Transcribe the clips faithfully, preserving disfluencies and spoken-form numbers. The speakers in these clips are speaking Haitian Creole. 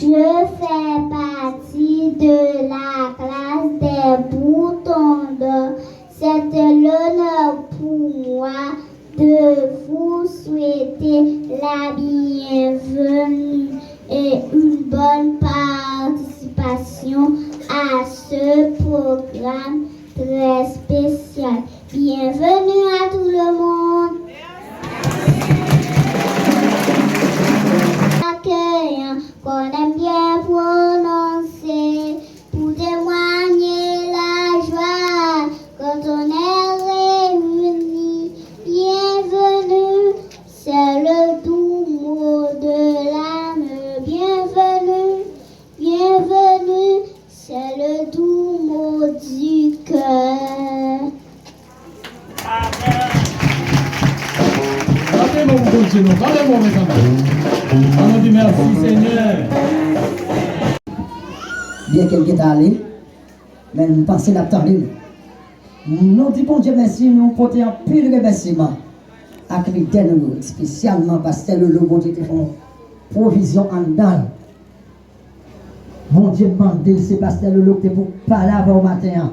Je fais partie de la classe des Boutons d'Or. C'est un honneur pour moi de vous souhaiter la bienvenue et une bonne participation à ce programme très spécial. Bienvenue à tout le monde. Accueillant, qu'on aime bien prononcer pour témoigner la joie quand on est réunis. Bienvenue, c'est le doux mot de l'âme. Bienvenue, bienvenue, c'est le doux mot du cœur. Bat men pou Bondye nou, bat men pou mezanmi. Ann nou di mèsi Senyè. Byenke l gentan ale, men m panse l ap tande nou. Nou di Bondye mèsi, nou pote anpil remèsiman ak lidè nou yo, espesyalman pastè Lolo, Bondye te fè yon pwovizyon anndan l. Bondye mande l, se pastè Lolo ki te pou pale avè w maten an,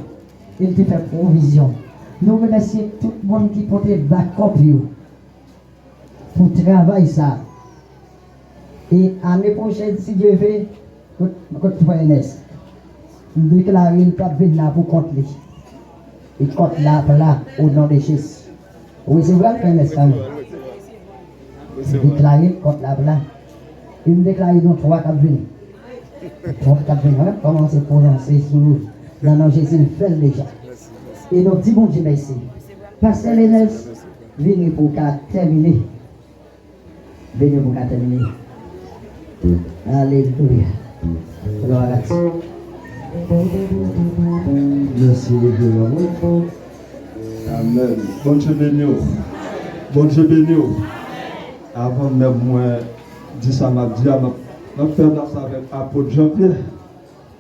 e l te fè pwovizyon. Nou remèsye tout moun ki pote bakòp yo pou travay sa a. E ane pwochèn, si Dye vle, kot, kot frè Enès? M deklare l p ap vin la pou kont li. E kont la pla, o non de Jezi. Ou resevwa l, frè Enès, pa vre? M deklare kont la pla. E m deklare nou twa k ap vini. Twa k ap vini, wi, kòmanse pwononse sou yo. Nan non Jezi, l fè l deja. E nou di Bondye mèsi. Pastè Enès, vini pou w ka tèmine. Vini pou w ka tèmine. Alelouya. Glwa a Dye. Mèsi, Bondye, lanmou. Amèn. Bondye beni w. Bondye beni w. Avan menm mwen di sa m ap di a, m ap, m ap fè gras avèk apot Jean Pierre.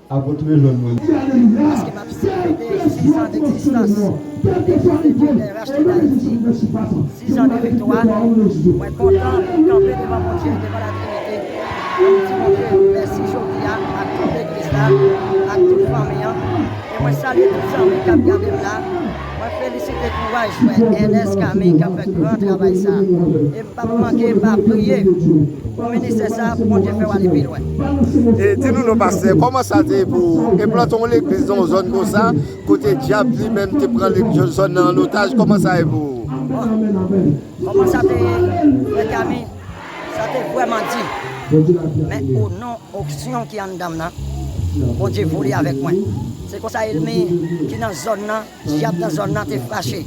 Apot Jean mwen. Paske m ap selebre sis an degzistans Legliz Evangèl Rache Dayiti. Sis an de viktwa. Mwen kontan pou kanpe devan Bondye, devan Latrinite. Mwen di Bondye mèsi jodi a ak tout legliz la, ak tout fanmi an. E mwen salye tout zanmi k ap gade m la. Mwen felisite kouraj frè Ernest Camille k ap fè gran travay sa. E m p ap manke pa priye pou ministè sa, pou Bondye fè w ale pi lwen. E di nou non, pastè, kòman sa te ye pou w enplante yon legliz nan yon zòn konsa, kote dyab li menm te pran legliz, zòn nan an otaj, kòman sa ye pou ou? Bon, kòman sa te ye, frè Camille? Sa te vrèman di. Men o non onksyon ki anndan m nan, Bondye vole avèk mwen. Se konsa ènmi ki nan zòn nan, dyab nan zòn nan te fache.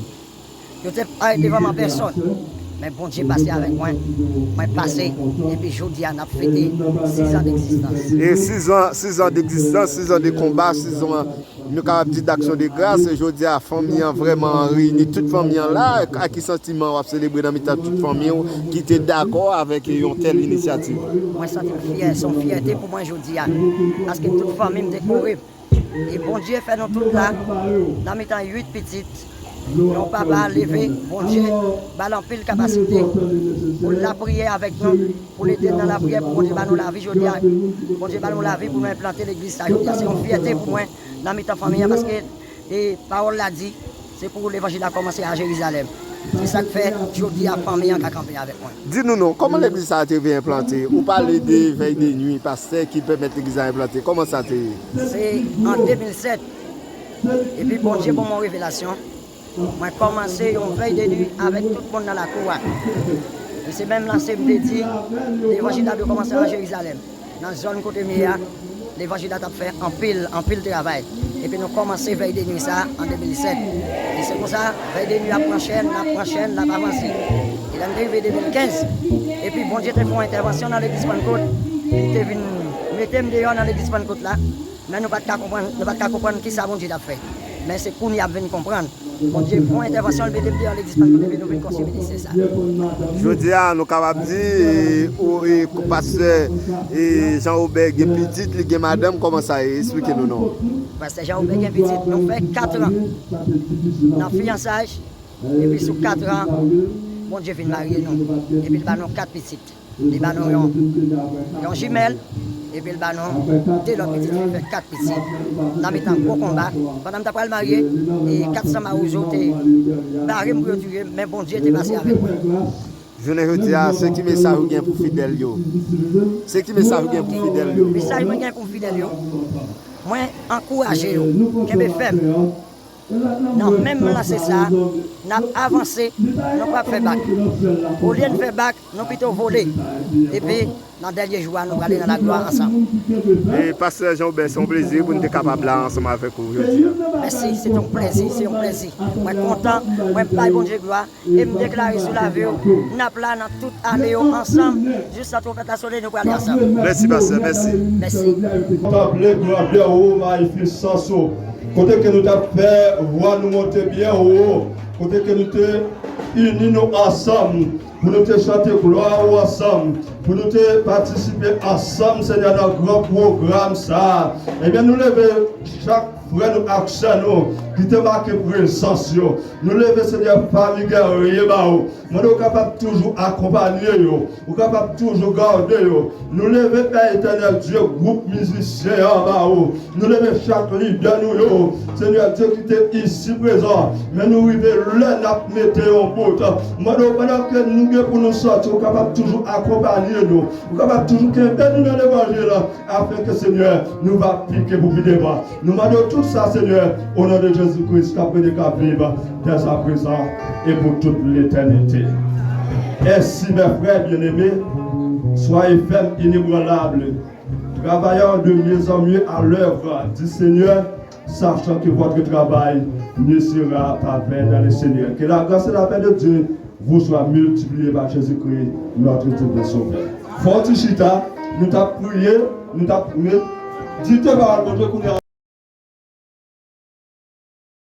Yo te parèt devan m an pèsòn. Men Bondye pase avèk mwen. Mwen pase. Epi jodi a, n ap fete sis an degzistans. E sis an, sis an degzistans, sis an de konba, sis an, nou kapab di, daksyon de gras. E jodi a, fanmi an vrèman reyini, tout fanmi an la. Ak ki santiman w ap selebre nan mitan tout fanmi w ki te dakò avèk yon tèl inisyativ? Mwen santi m fyè, se yon fyète pou mwen jodi a. Paske tout fanmi m te kore. E Bondye fè nou tout la, nan mitan uit pitit, yon papa leve, Bondye ba l anpil kapasite pou l lapriyè avèk nou, pou l ede n nan lapriyè, pou Bondye ba nou lavi jodi a. Bondye ba nou lavi pou nou enplante legliz sa jodi a. Se yon fyète pou mwen nan mitan fanmi an, paske, e, pawòl la di, se pou levanjil la kòmanse a Jerizalèm. Se sa k fè jodi a fanmi an ka kanpe avèk mwen. Di nou non, kòman legliz sa a te vin enplante? Ou pale de vèy de nwi, pastè ki pèmèt legliz la enplante. Kòman sa te ye? Se an de mil sèt, epi Bondye ban m yon revelasyon. Mwen kòmanse yon vèy de nwi avèk tout moun nan lakou a. E se menm lanse m te di, levanjil la dwe kòmanse an Jerizalèm. Nan zòn kote m ye a, levanjil la t ap fè anpil, anpil travay. Epi nou kòmanse vèy de nwi sa a an de mil sèt. E se konsa, vèy de nwi ap pran chè, l ap pran chè, l ap avanse. E lè n te rive de mil kenz, epi Bondye te fè yon entèvansyon nan legliz Pannkot, li te vin mete m deyò nan legliz Pannkot la, men nou pa t ka konprann, nou pa t ka konprann kisa Bondye t ap fè. Men se kounye a m vin konprann. Bondye fè yon entèvansyon, l mete m deyò legliz Pannkot, epi nou vin konstwi ministè sa. Jodi a, nou kapab di, e, ou, e, pastè, e, Jean Robert gen pitit, li gen madanm, kòman sa ye? Esplike nou non. Pastè Jean Robert gen pitit, nou fè kat an nan fiyansaj, epi sou kat an, Bondye vin marye nou, epi l ba nou kat pitit. Li ba nou yon, yon jimèl, epi l ba nou de lòt pitit, li fè kat pitit. Nan mitan gwo konba, pandan m ta pral marye, e kat san Mawouzo te bare m pou yo touye m, men Bondye te pase avèk mwen. Jounen jodi a, se ki mesaj ou gen pou fidèl yo? Se ki mesaj ou gen pou fidèl yo? Mesaj mwen gen pou fidèl yo, mwen ankouraje yo, kenbe fèm. Nan menm lanse sa a, n ap avanse, nou p ap fè bak. Olye n fè bak, nou pito vole. Epi, nan dènye jou a, nou prale nan laglwa ansanm. E pastè Jean Aubert, se yon plezi pou n te kapab la ansanm avèk ou jodi a. Mèsi, se yon plezi, se yon plezi. Mwen kontan, mwen bay Bondye glwa, e m deklare sou lavi w, n ap la nan tout ane yo ansanm, jis sa twonpèt la sone, nou prale ansanm. Mèsi, pastè, mèsi. Mèsi. Tanple, grandè ou, mayifisans ou. Kote ke nou t ap fè vwa nou monte byen wo, kote ke nou te ini nou ansanm, pou nou te chante glwa ou ansanm, pou nou te patisipe ansanm, Senyè, nan gran pwogram sa a. Ebyen, nou leve chak frè nou ak sè nou ki te make prezans yo. Nou leve, Senyè, fanmi gèrye ba ou. Mande ou kapab toujou akonpanye yo, ou kapab toujou gade yo. Nou leve, Pè Etènèl Dye, gwoup mizisyen an ba ou. Nou leve chak lidè nou yo, Senyè Dye, ki te isi prezan. Men nou rive lè n ap mete yon bout. Mande w, pandan ke nou gen pou nou sòti, ou kapab toujou akonpanye nou, ou kapab toujou kenbe nou nan levanjil, afin ke, Senyè, nou va pike pou pi devan. Nou mande w tout sa, Senyè, o non de Jezi Kris, k ap rete, k ap viv, dès à présent et pour toute l'éternité. Ainsi, mes frères bien-aimés, soyez fermes, inébranlables, travaillant de mieux en mieux à l'œuvre du Seigneur, sachant que votre travail ne sera pas vain dans le Seigneur. Que la grâce et la paix de Dieu vous soit multipliée par Jésus-Christ, notre divin Sauveur. Fò w ti chita, nou t ap priye, nou t ap medite pawòl Bondye, kounye a